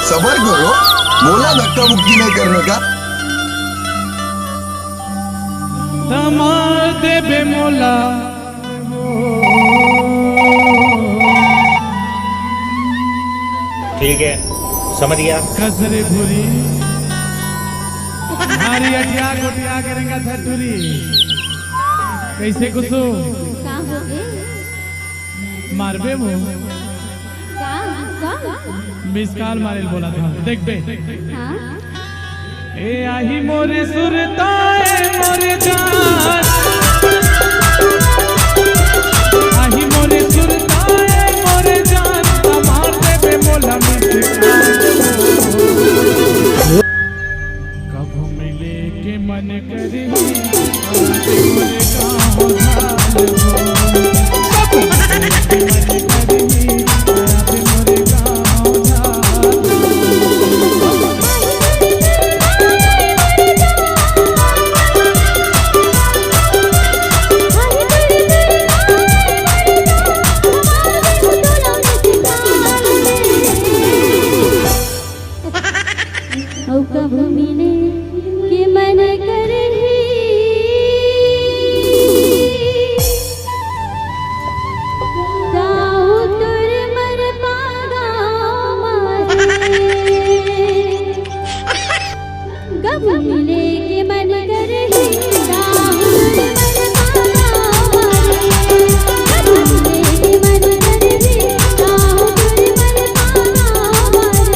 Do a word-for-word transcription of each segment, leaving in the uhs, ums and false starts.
सबर करो, मोला धक्का मुक्की नहीं करने का। तमार देबे मोला। ठीक है, समझ गया। कसरे भूरी, भारी अटिया गोटिया के रेंगा धतुरी। कैसे कुसुम? का हो गे? मारबे वो। का? का? मिस कॉल मारेल बोला था, देख बे। हाँ? ए आही मोरे सुरता, ए मोरे जान। आही मोरे सुरता, ए मोरे जान। तमार देबे मोला मिस कॉल। कभू मिले के मन करही, आबे मोरे गाँव ढाल हो। कभू मिले के मन करही, आबे मोरे गाँव ढाल हो। अउ कभू मिले के मन करही, ताहू तोर मरपा गाँव मारे। कभू मिले के मन करही, ताहू तोर मरपा गाँव मारे। कभू मिले के मन करही, ताहू तोर मरपा गाँव मारे।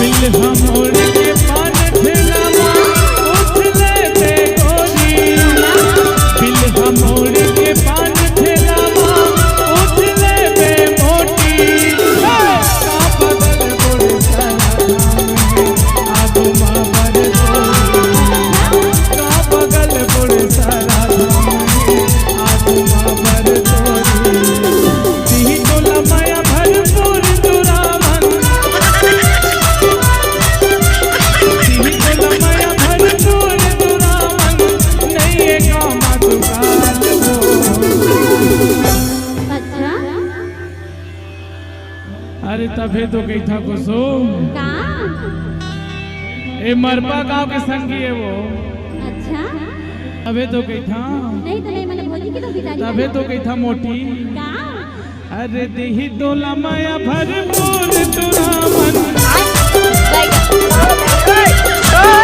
पिलहा मोड़ के पान ठेला मा उठ ले बे गोरी। पिलहा मोड़ के पान ठेला मा उठ ले बे मोटी। का बगल गोड़ सारा धाम है, आगू मा बर गोरी। का बगल गोड़ सारा धाम है, आगू मा बर गोरी। दिही तोला मया भरपूर दुरावन। दिही तोला मया भरपूर दुरावन। नइये गाँव मा दुकान हो। अच्छा। अरे तभे तो कहिथा कुसुम। का? ए मरपा गाँव के संगी हे वो। अच्छा। तभे तो कहिथा। नहीं तो नहीं, मैंने भोजी की तो बिदाई तभे तो कहिथा मोटी। का? अरे दिही तोला मया भरपूर दुरावन।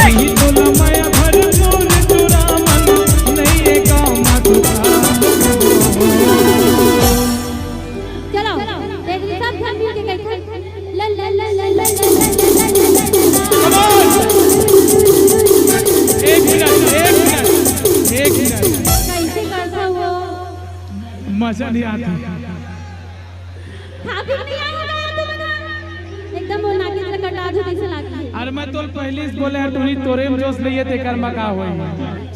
दिही तोला मया भरपूर दुरावन। नइये गाँव मा दुकान। चलो, देख ली, सब झन मिल के कहिथे, ला, ला, ला। Come on! एक मिनट, एक मिनट, एक मिनट। कैसे करता वो? मजा नहीं आता। खा पी नहीं आया होगा यार तुम लोग। एकदम वो नागिन से कटा दो जैसे लागथे। अरे मैं तो पहली से बोले यार, टूरी तोरे में जोश नहीं है, तेकर मा का होई।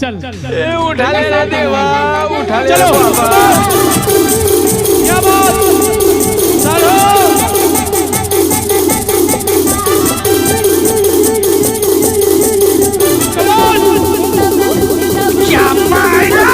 चल। ए, उठा ले रे देवा, उठा ले रे चलो। बाबा। क्या बात? सालो। Come on। क्या मायना?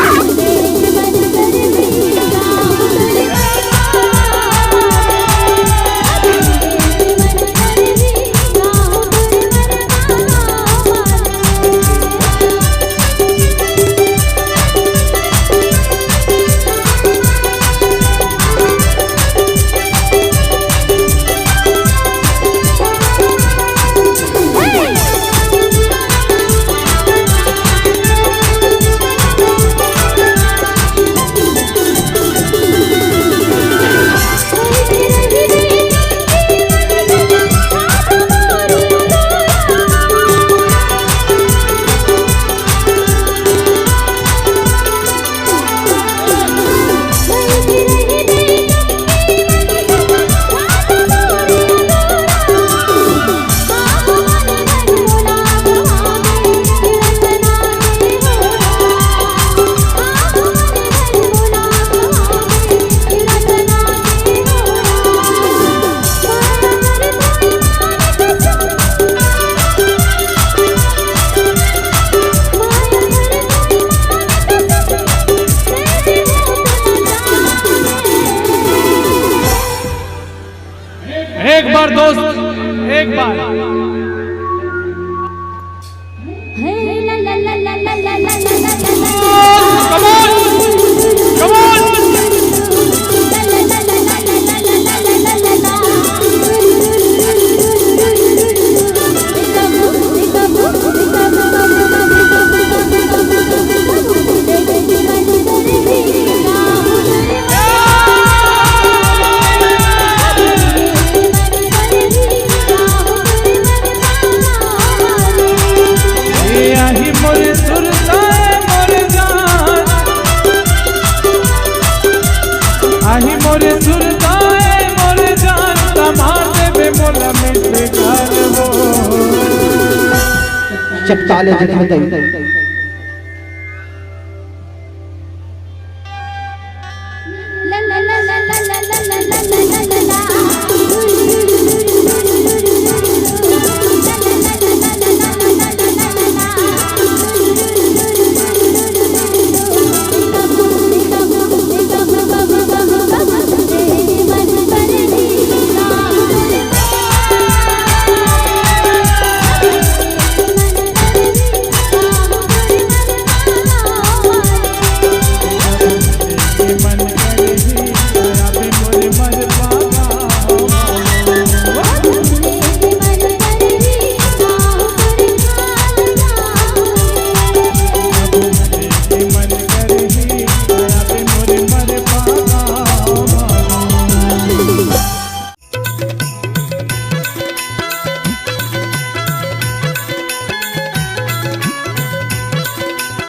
ए आही मोर सुरता ए मोर जान, आही मोर सुरता ए मोर जान, तमा देबे मोला मिठ गान हो। चपका ले जखम दई।